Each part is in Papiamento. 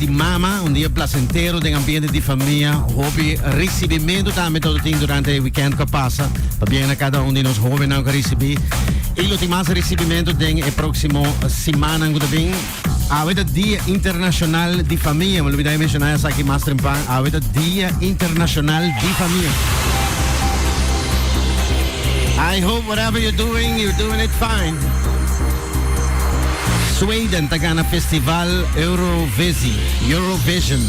di mama, un dia placentero den ambiente di famia. Hopi recibimento tambe todo tin durante e weekend cu pasa. Pabien na cada un di nos hobennan cu recibi. Y lo tin mas recibimento den e proximo simannan cu ta bin. Awe ta Dia Internacional di Famia. Mi lubida di menciona esaki mas trempan. Awe ta Dia Internacional di Famia. I hope whatever you're doing, you're doing it fine. Sweden ta gana festival Eurovisi, Eurovision.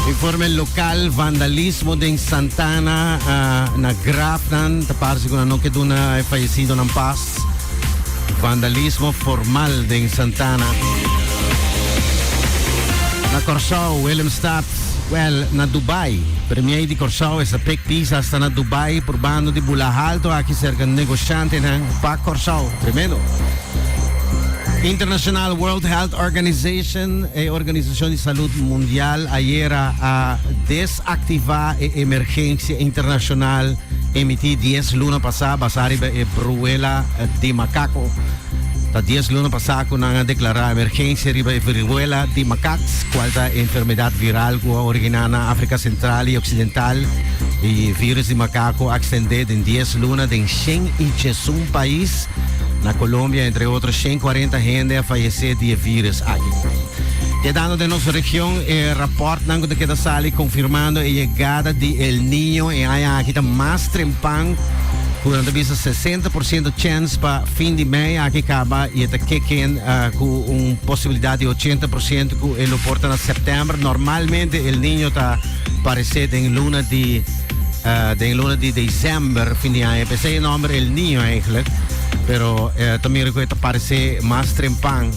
Informe local, vandalismo den Santana uh, na grafnan, ta parse ku nan no ke duna e fallecidonan pas. Vandalismo formal den Santana. Na Kòrsou, Willemstad, well, na Dubai. Premier di Kòrsou esta pek pisa hasta na Dubai purbando di bula halto aki serka negoshantenan pa Kòrsou. Tremendo. International World Health Organization, e organisacion di salud mundial, ayera a desactiva e emergencia internacional emití 10 luna pasá basá riba e bruela di macaco. Ta 10 luna pasá ku nan a deklará emergencia riba e viruela di macaks, kual ta e enfermedad viral ku a originá na Afrika Sentral i Oksidental. E virus di macaco a ekstendé den 10 luna den 111 pais. Na Colombia, entre otro, 140 hende a fayesé di e virus aki. Kedando den nos region, e rapòrtnan ku ta keda sali konfirmando e yegada di El Niño e aña aki ta mas trempan ku nan ta bisa 60% chèns pa fin di mei aki kaba i e ta keken ku un posibilidat di 80% ku e lo por ta na sèptèmber. Normalmente El Niño ta paresé den luna di den luna di december fin di aña. P'esei e nomber El Niño eigenlijk. Pero ta mira ku e ta parece mas trempan.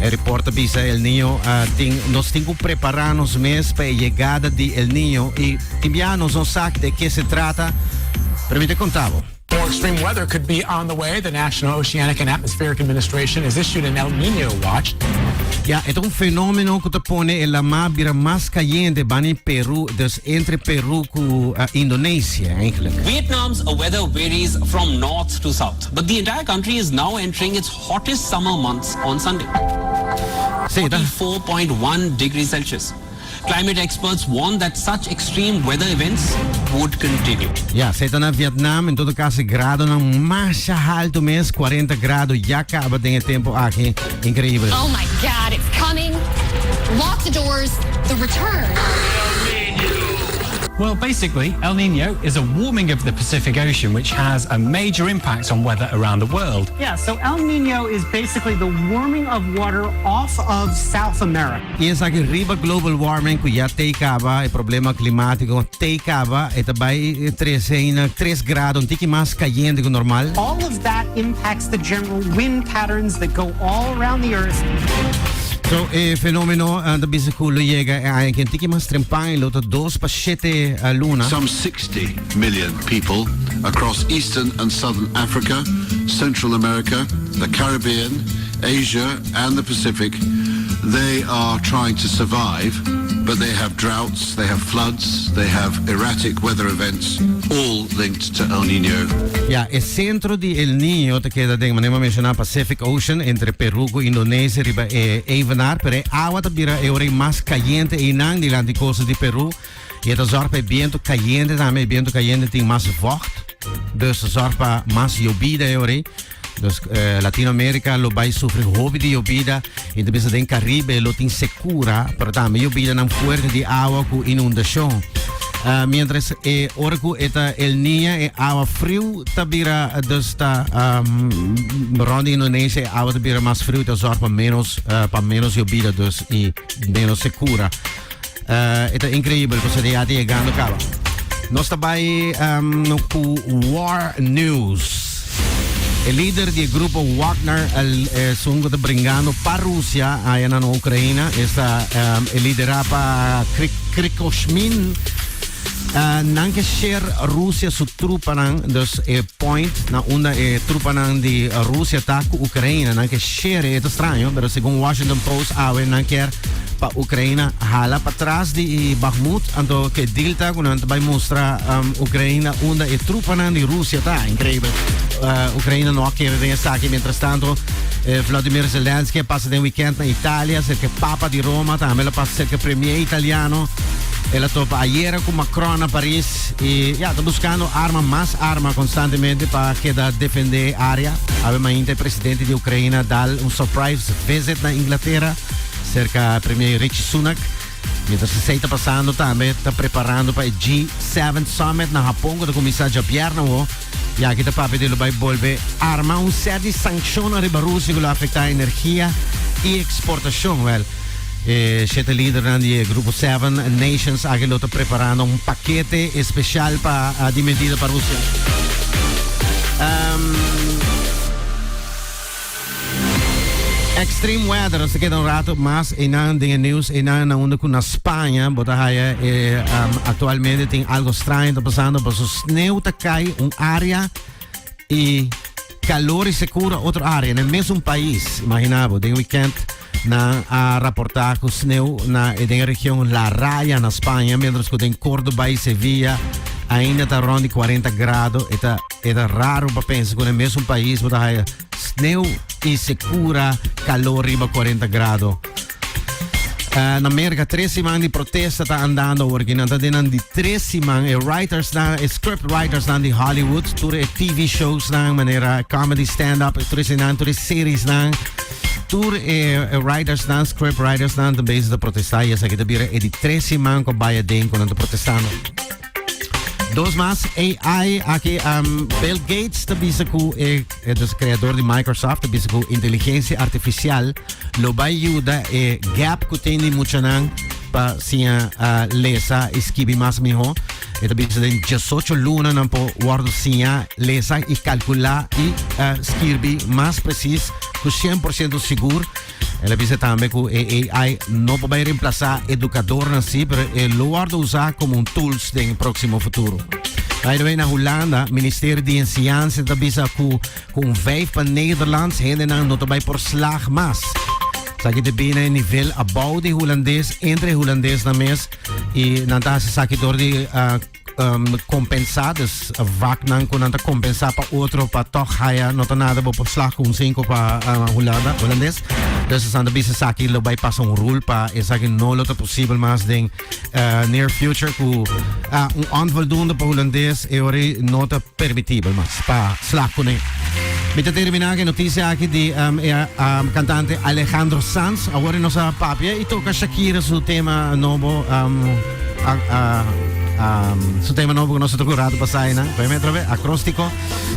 E report ta bisa El Niño tin, nos tin ku prepara nos mes pa e yegada di El Niño i tin bia nos no sa de ke se trata. Pero mi ta konta bo. More extreme weather could be on the way. The National Oceanic and Atmospheric Administration has issued an El Nino watch. Ja, e ta un fenomeno ku ta pone e lamá bira mas kayente bani Peru, dus entre Peru ku Indonesia eigenlijk. Vietnam's weather varies from north to south, but the entire country is now entering its hottest summer months on Sunday. Sí, ta. 44.1 degrees Celsius. Climate experts warn that such extreme weather events would continue. Ya, esei ta na Vietnam, en todo caso e gradonan masha halto mes, 40 grado ya caba den e tempo aki, increibel. Oh my God, it's coming. Lock the doors, the return. Well, basically, El Nino is a warming of the Pacific Ocean which has a major impact on weather around the world. Yeah, so El Nino is basically the warming of water off of South America. I esaki riba global warming ku ya tei kaba, e problema klimatiko tei kaba, e ta bai trese aina tres grado un tiki mas kayente ku normal. All of that impacts the general wind patterns that go all around the earth. So e fenomeno ta bisa ku lo yega e aña aki un tiki mas trempan i lo ta dos pa shete luna. Some 60 million people across eastern and southern Africa, Central America, the Caribbean, Asia and the Pacific, they are trying to survive, but they have droughts, they have floods, they have erratic weather events, all linked to El Nino. Ja, e centro di El Niño ta keda den, manera mi a menciona, Pacific Ocean, entre Peru cu Indonesia riba e evenaar, pero e awa ta bira e ora ei mas cayente einan dilanti costa di Peru, y e ta zorg pa e biento cayente tambe, e biento cayente tin mas vocht, dus ta zorg pa mas yobida e ora ei. Dus Latinoamerica lo bai sufri hopi di yobida y ta bisa den Caribe lo tin secura, pero tambe yobidanan fuerte di awa cu inundacion. Mientras e ora cu e ta El Niña e awa friu ta bira dus ta rond di Indonesia e awa ta bira mas friu ta zorg pa menos pa menos yobida dus y menos secura. E ta increibel cu ya ta yegando caba. Nos ta bai cu War News. E lider di e grupo Wagner, esun cu ta bringando pa Rusia aya na Ucraina, esta e lidera pa Krikoshmin. Nan ke share Rusia su trupanan, dus e point na unda e trupanan di Rusia ta cu Ucraina, nan ke share, e ta straño, pero segun Washington Post awe nan kier. Pa Ukraina hala patras di Bakhmut, anto ke deal ta ku nan ta bai mustra Ukraina unda e trupanan di Rusia ta. Increíbel. Ukraina no a kere den esaki. Mientras tanto, Vladimir Zelensky a pasa den weekend na Italia, serka e Papa di Roma, tambe el a pasa serka e premier italiano. El a topa ayera ku Macron na Paris i ya, ta buskando arma, mas arma konstantemente pa keda defende e área. Awe mainta e presidente di Ukraina dal un surprise visit na Inglatera. Serka Premier Rishi Sunak, mientras esei ta pasando tambe ta preparando pa e G7 Summit na Hapon ku ta kuminsá djabièrnè awo. I aki ta papia di lo bai bolbe arma un sèt di sankshon ariba Rusia ku lo afektá energia i eksportashon. Wèl, e shete lidernan di e Grupo Seven Nations aki lo ta preparando un pakete espesial pa di medida pa Rusia. Extreme weather, nos ta keda un rato mas einan den e news einan na unda ku na Spaña bo ta haya e actualmente tin algo straño ta pasando paso sneeuw ta kai un área i calor i sekura otro área na e mesun pais. Imagina bo den weekend nan a raporta ku sneeuw na den e region La Raya na Spaña mientras ku den Córdoba i Sevilla ainda ta rond di 40 grado. E ta e ta raro pa pensa ku na e mesun pais bo ta haya Sneu i sekura, kalor riba 40 grado. Na Merka tres siman di protesta ta andando awor ki nan ta den nan di tres siman. E writers nan, e script writers nan di Hollywood, tur e TV shows nan manera comedy stand up, tur e nan, tur e series nan, tur e writers nan, script writers nan ta bezig ta protesta i esaki ta bira e di tres siman ku bai aden ku nan ta protestando. Dos mas AI aki Bill Gates ta bisa ku e dus creador di Microsoft ta bisa ku inteligencia artificial lo bai yuda e gap ku tin di muchanan pa siña lesa i skibi mas miho. E ta bisa den 18 luna nan por wordo siña lesa i kalkula i skirbi mas precies ku 100% sigur. El a bisa tambe ku e AI no por bai reemplasa edukadornan sí, pero e lo wòrdu usá komo un tools den e próksimo futuro. By the way, na Hulanda, Ministerio di Enseñansa ta bisa ku ku un vijf pa Nederlands hendenan no ta bai por slag mas. Esaki ta bini na e nivel abou di Hulandes, entre e Hulandesnan mes, i nan ta hasi esaki dor di Kompensá, dus vaknan ku nan ta kompensá pa otro pa tòg haya no ta nada bo por slag ku un sinku pa Hulanda, Hulandes. Dus esnan ta bisa esaki lo bai pasa un rul pa esaki no lo ta posibel mas den near future ku un onvoldoende pa Hulandes e ora ei no ta permitibel mas pa slag kuné. Mi ta terminá ku e notisia aki di e kantante Alejandro Sanz. Awor nos a papia i toka Shakira su tema nobo. Su tema nobo ku nos a toka un rato pasá einan. Bai me otra vez, acróstico.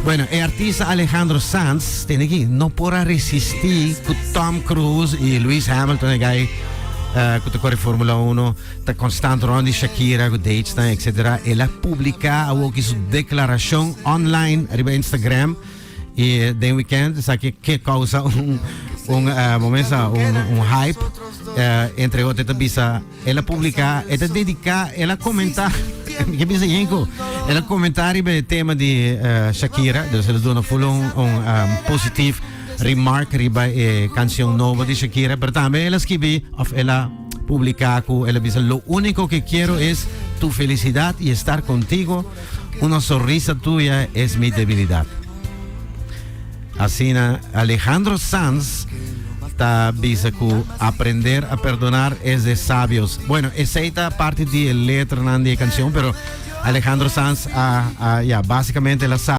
Bueno, e artista Alejandro Sanz, tene aki, no por a resistí ku Tom Cruise i Lewis Hamilton, e guy ku ta kore Formula Uno, ta konstant rond di Shakira ku datesnan, etcetera. El a publiká awoki su deklarashon online riba Instagram. I den weekend esaki ke kousa un un momento un hype. Entre otro ta bisa el a publica, e ta dedica, el a comenta, ke bisa Yenko, el a comenta riba e tema di Shakira, dus el a duna full un positief remark riba e cancion nobo di Shakira, pero tambe el a skibi of el a publica ku el a bisa lo único que quiero es tu felicidad y estar contigo, una sonrisa tuya es mi debilidad. Asina Alejandro Sanz ta bisa ku aprender a perdonar es de sabios. Bueno, esei ta parti di e letranan di e canción, pero Alejandro Sanz a, ya, básicamente el a sa.